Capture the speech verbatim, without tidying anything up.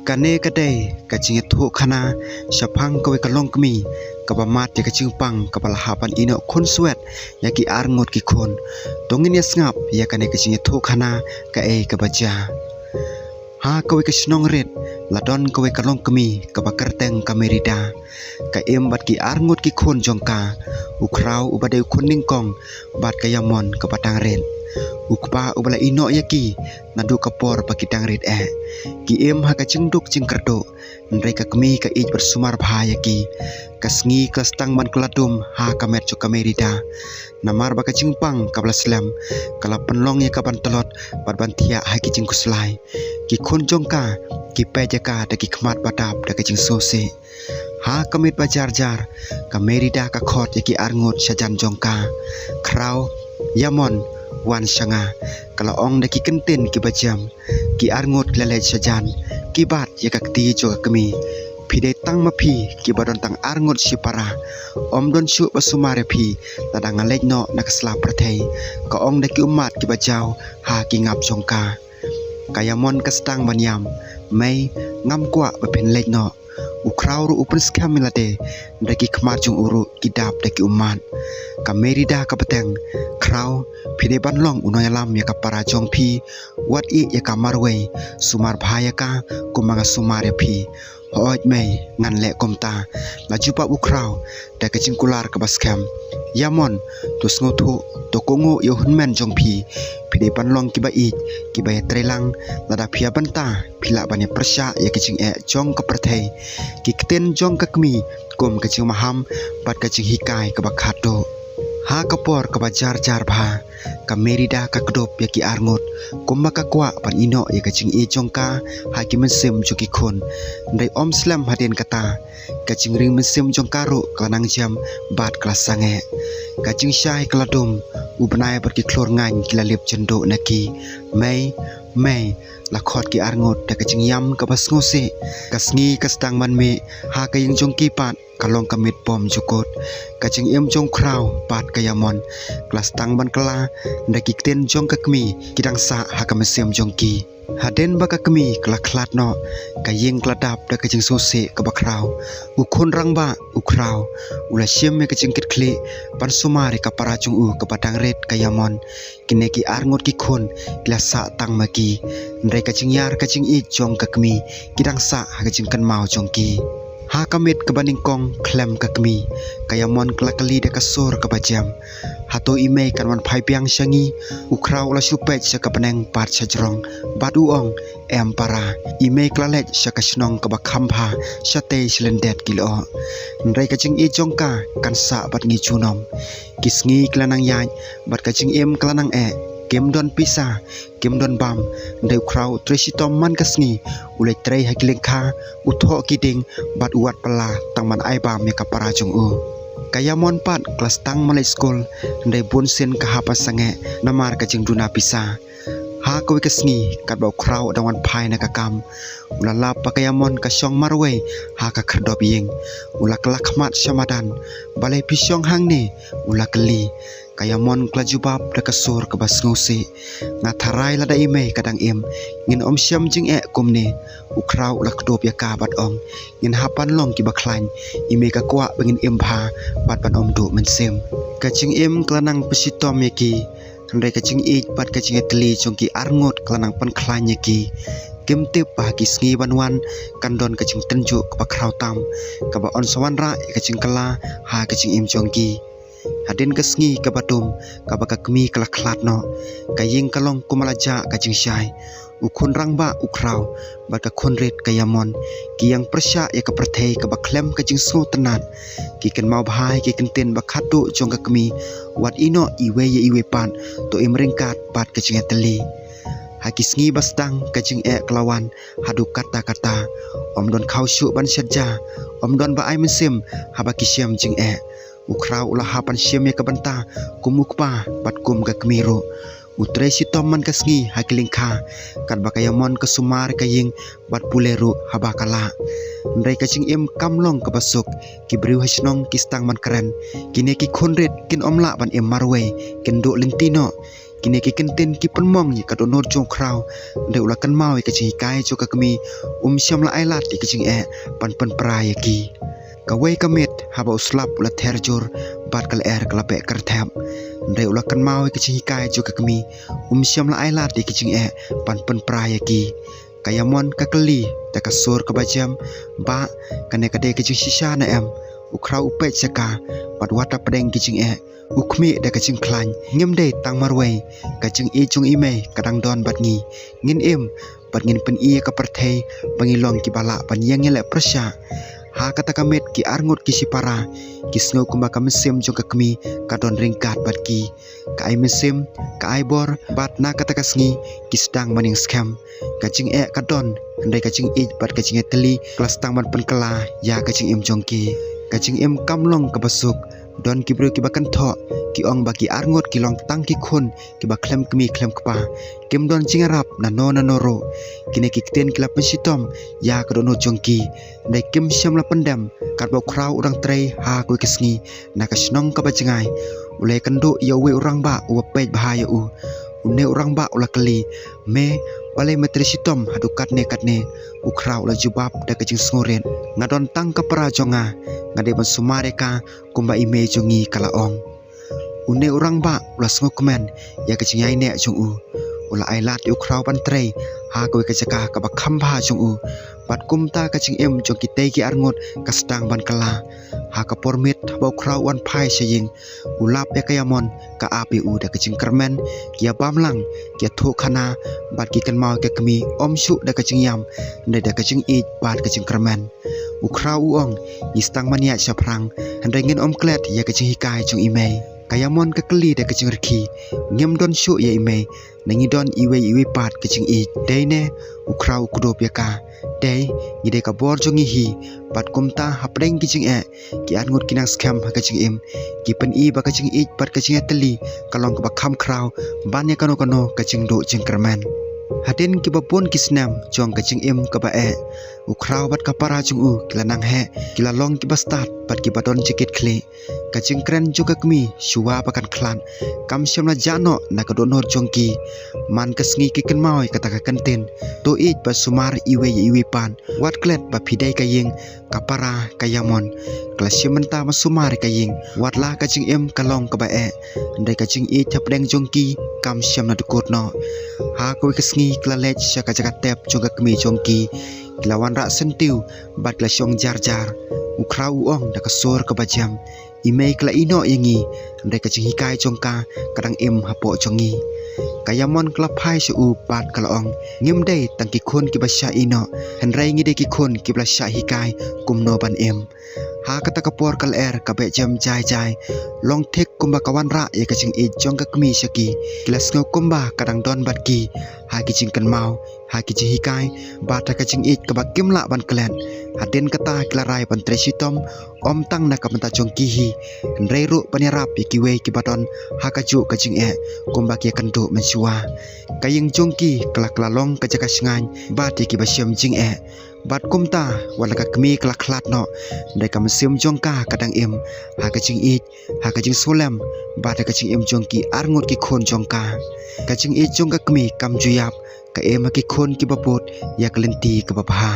Kane ka dei ka jingïathuhkhana shaphang kawei ka longkmie kaba mad ïa ka jingpang kaba la hap ban ïehnoh khunswet ïa ki arngut ki khun. To ngin ïa sngap ïa kane ka jingïathuhkhana kaei kaba jia. Ha kawei ka shnong rit la don kawei ka longkmie kaba kyrteng ka Merida. Ka im bad ki arngut ki khun jong ka, u Khraw uba dei u khun nyngkong bad ka Ïamon kaba dang rit. U kpa uba la ïehnoh ïa ki naduh ka por ba ki dang rit eh. Ki im ha ka jingduk jingkyrduh, hynrei ka kmie ka ïeit bad sumar bha ïa ki. Ka sngi ka la sdang ban kylla dum ha ka met jong ka Merida. Namar ba ka jingpang kaba la slem ka la pynlong ïa ka ban tlot bad ban thiah ha ki jingkhuslai. Ki khun jong ka ki peit ïa ka da ki khmat ba dap da ka jingsngewsih. Ha ka miet ba jar jar, ka Merida ka khot ïa ki arngut shajan jong ka. Khraw, Ïamon, wan sha nga, ka la ong da ki kyntien kiba jem. Ki arngut ki la leit shajan, ki bat ïa ka kti jong ka kmie. Phi dei tang ma phi kiba don tang arngut shipara. Ym don shuh ba sumar ïa phi lada nga leit noh na ka sla pyrthei, ka ong da ki ummat kiba jaw ha ki ngap jong ka. Ka Ïamon ka sdang ban ïam, mei, ngam kwah ba phin leit noh. U Khraw ruh u pynskhem ïa lade, hynrei ki khmat jong u ruh ki dap da ki ummat. Ka Merida ka bteng, Khraw, phi dei ban long u nongïalam ïa ka para jong phi, wat ïeh ïa ka marwei, sumar bha ïa ka kumba nga sumar ïa phi. Hooid mei, ngan leh kumta, la jubab u Khraw da ka jingkular kaba skhem. Ïamon, to sngewthuh, to kohnguh ïa u hynmen jong phi. Phi dei ban long kiba ïeit, kiba ïatreilang, lada phi ïa bynta phi lah ban ïa pyrshah ïa ka jingeh jong ka pyrthei. Ki ktien jong ka kmie kum ka jingmaham bad ka jinghikai kaba khatduh. Ha ka por kaba jar jar bha, ka Merida ka kdup ïa ki arngut kumba ka kwah ban ïehnoh ïa ka jingïeit jong ka ha ki mynsiem jong ki khun. Hynrei ym slem hadien kata, ka jingring mynsiem jong ka ruh ka la nang jem bad ka la sangeh. Ka jingshai ka la dum, u bnai bad ki khlur ngaiñ ki la lip jynduh na ki. Mei, mei, la khot ki arngut da ka jingïam kaba sngewsih. Ka sngi ka sdang ban mih, ha ka ïing jong ki pat ka long ka miet bym jukut. Ka jingim jong u Khraw bad ka Ïamon ka la sdang ban kylla da ki ktien jong ka kmie ki dang sah ha ka mynsiem jong ki. Hadien ba ka kmie ka la khlad noh, ka ïing ka la dap da ka jingsngewsih kaba khraw. U khun rangbah u Khraw u la shim ïa ka jingkitkhlieh ban sumar ïa ka para jong u kaba dang rit ka Ïamon. Kine ki arngut ki khun ki la sah tang ma ki, hynrei ka jingïar ka jingïeit jong ka kmie ki dang sah ha ka jingkynmaw jong ki. Ha ka miet kaba nyngkong khlem ka kmie, ka Ïamon ka la kylli da ka sur kaba jem. Hato i mei kan wan phai biang sha ngi? U Khraw u la shu peit sha ka bneng bad sha jrong bad u ong, em para. I mei ka la leit sha ka shnong kaba kham bha shatei sha lyndet ki lyoh. Hynrei ka jingïeit jong ka kan sah bad ngi junom. Ki sngi ki la nang ïaid bad ka jingim ka la nang eh. Kim don pisa, kim don bam, hynrei u Khraw u trei shitom man ka sngi, u leit trei ha ki lyngkha, u thoh ki dieng bad u wad pala tang ban ai bam ïa ka para jong u. Ka Ïamon pat ka la sdang ban leit skul, hynrei bun sien ka hap ban sangeh namar ka jingduna pisa. Ha kawei ka sngi katba u Khraw u dang wan phai na ka kam, u la lap ba ka Ïamon ka shong marwei ha ka khyrdop ïing. U la kylla khmat sha madan. Balei phi shong hangne? U la kylli. Ka Ïamon ka la jubab da ka sur kaba sngewsih, nga tharai lada i mei ka dang im, ngin ym shem jingeh kumne. U Khraw u la kdup ïa ka bad ong, ngin hap ban long kiba khlaiñ. I mei ka kwah ba ngin im bha bad ban ym duh mynsiem. Ka jingim ka la nang pynshitom ïa ki, hynrei ka jingïeit bad ka jingïatylli jong ki arngut ka la nang pynkhlaiñ ïa ki. Kim tip ba ha ki sngi ban wan kan don ka jingtynjuh kaba khraw tam, kaba yn sa wanrah ïa ka jingkylla ha ka jingim jong ki. Hadien ka sngi kaba dum, kaba ka kmie ka la khlad noh, ka ïing ka long kumba la jah ka jingshai. U khun rangbah u Khraw bad ka khun rit ka Ïamon ki ïeng pyrshah ïa ka pyrthei kaba khlem ka jingsngewtynnat. Ki kynmaw bha ïa ki kyntien ba khatduh jong ka kmie, wat ïehnoh iwei ïa iwei pat, to im ryngkat bad ka jingïatylli. Ha ki sngi ba sdang ka jingeh ka la wan haduh katta katta. Ym don khaw shuh ban shet ja, ym don ba ai mynsiem haba ki shem jingeh. U Khraw u la hap ban shim ïa ka bynta kum u kpa bad kum ka kmie ruh. U trei shitom man ka sngi ha ki lyngkha, katba ka Ïamon ka sumar ka ïing bad pule ruh haba ka lah. Hynrei ka jingim kam long kaba suk, ki briew ha shnong ki sdang ban kren. Kine ki khun rit kin ym lah ban im marwei, kin duh lynti noh. Kine ki kyntien ki pynmong ïa ka dohnud jong u khraw, hynrei u la kynmaw ïa ka jinghikai jong ka kmie, um shym la ailad ïa ka jingeh ban pynpra ïa ki. Kawei ka miet haba u slap u la ther jur bad ka lyer ka la beh kyrthep, hynrei u la kynmaw ïa ka jinghikai jong ka kmie, um shym la ailad ïa ka jingeh ban pynpra ïa ki. Ka Ïamon ka kylli da ka sur kaba jem, "Bah, kane ka dei ka jingshisha ne em?" U khraw u peit sha ka bad wat hapdeng ki jingeh u khmih da ka jingkhlaiñ, "Ngim dei tang marwei, ka jingïeit jong i mei ka dang don bad ngi. Ngin im bad ngin pyn-i ïa ka pyrthei ba ngi long kiba lah ban ïeng ïaleh pyrshah." Ha kata ka miet ki arngut ki shipara ki sngew kumba ka mynsiem jong ka kmie ka don ryngkat bad ki. Ka ai mynsiem, ka ai bor, bad na kata ka sngi ki sdang ban ïeng skhem. Ka jingeh ka don, hynrei ka jingïeit bad ka jingïatylli ka la sdang ban pynkylla ïa ka jingim jong ki. Ka jingim kam long kaba suk. Don ki briew kiba kynthoh, ki ong ba ki arngut ki long tang ki khun kiba khlem kmie khlem kpa, kim don jingïarap nano nano ruh. Kine ki ktien ki la pynshitom ïa ka dohnud jong ki, hynrei kim shym la pyndem katba u khraw u dang trei ha kawei ka sngi na ka shnong kaba jngai. U la ïakynduh ïa uwei u rangbah uba peit bha ïa u. Une u rangbah u la kylli, "Me, balei me trei shitom haduh katne katne?" U khraw u la jubab da ka jingsngewrit, "Nga don tang ka para jong nga, nga dei ban sumar ïa ka kumba i mei jong ngi ka la ong." Une u rangbah u la sngewkmen ïa ka jingïaineh jong u. U la ailad ïa u khraw ban trei ha kawei ka jaka kaba kham bha jong u. Bad kumta ka jingim jong kitei ki arngut ka sdang ban kylla. Ha ka por miet haba u khraw u wan phai sha ïing, u lap ïa ka Ïamon, ka ap ïa u da ka jingkyrmen, ki ïabam lang, ki ïathuh khana, bad ki kynmaw ïa ka kmie, ym shuh da ka jingïam, hynrei da ka jingïeit bad ka jingkyrmen. U khraw u ong, "Ngi sdang ban ïaid shaphrang, hynrei ngin ym klet ïa ka jinghikai jong i mei." Ka Ïamon ka kylli da ka jingrkhie, "Ngim don shuh ïa i mei, ne ngi don iwei iwei pat ka jingïeit?" "Dei ne," u khraw u kdup ïa ka, "dei, ngi dei ka bor jong ngi hi." Bad kumta hapdeng ki jingeh, ki arngut ki nang skhem ha ka jingim. Ki pyn-i ba ka jingïeit bad ka jingïatylli ka long kaba kham khraw ban ïa kano kano ka jingduh jingkyrmen. Hadien kiba bun ki snem jong ka jingim kaba eh, u khraw bad ka para jong u ki la nang heh, ki la long kiba stad bad kiba don jingkitkhlieh. Ka jingkren jong ka kmie shuwa ba kan khlad kam shym la jah noh na ka dohnud jong ki. Man ka sngi ki kynmaw ïa kata ka kyntien, "To ïeit bad sumar iwei ïa iwei pat. Wat klet ba phi dei ka ïing, ka para, ka Ïamon." Ka la shim bynta ban sumar ïa ka ïing, wat la ka jingim ka long kaba eh, hynrei ka jingïeit hapdeng jong ki kam shym la dkut noh. Ha kawei ka sngi ki la leit sha ka jaka tep jong ka kmie jong ki. Ki la wanrah syntiew bad ki la shong jar jar. U khraw u ong da ka sur kaba jem, "I mei ka la ïehnoh ïa ngi, hynrei ka jinghikai jong ka ka dang im hapoh jong ngi." Ka Ïamon ka la phai sha u bad ka la ong, "Ngim dei tang ki khun kiba shah ïehnoh, hynrei ngi dei ki khun kiba la shah hikai kumno ban im." Ha kata ka por ka lyer ka beh jem jai jai, long thik kumba ka wanrah ïa ka jingïeit jong ka kmie sha ki. Ki la sngew kumba ka dang don bad ki ha ki jingkynmaw, ha ki jinghikai, bad ha ka jingïeit kaba kim lah ban klet. Hadien kata ki la rai ban trei shitom, ym tang na ka bynta jong ki hi, hynrei ruh ban ïarap ïa kiwei kiba don ha kajuh ka jingeh kumba ki ïakynduh mynshuwa. Ka ïing jong ki ka la kylla long ka jaka shngaiñ bad ïa kiba shem jingeh. Bad kumta, wat la ka kmie ka la khlad noh, hynrei ka mynsiem jong ka ka dang im ha ka jingïeit, ha ka jingsngewlem, bad ha ka jingim jong ki arngut ki khun jong ka. Ka jingïeit jong ka kmie kam ju ïap, ka im ha ki khun kiba bud ïa ka lynti kaba bha.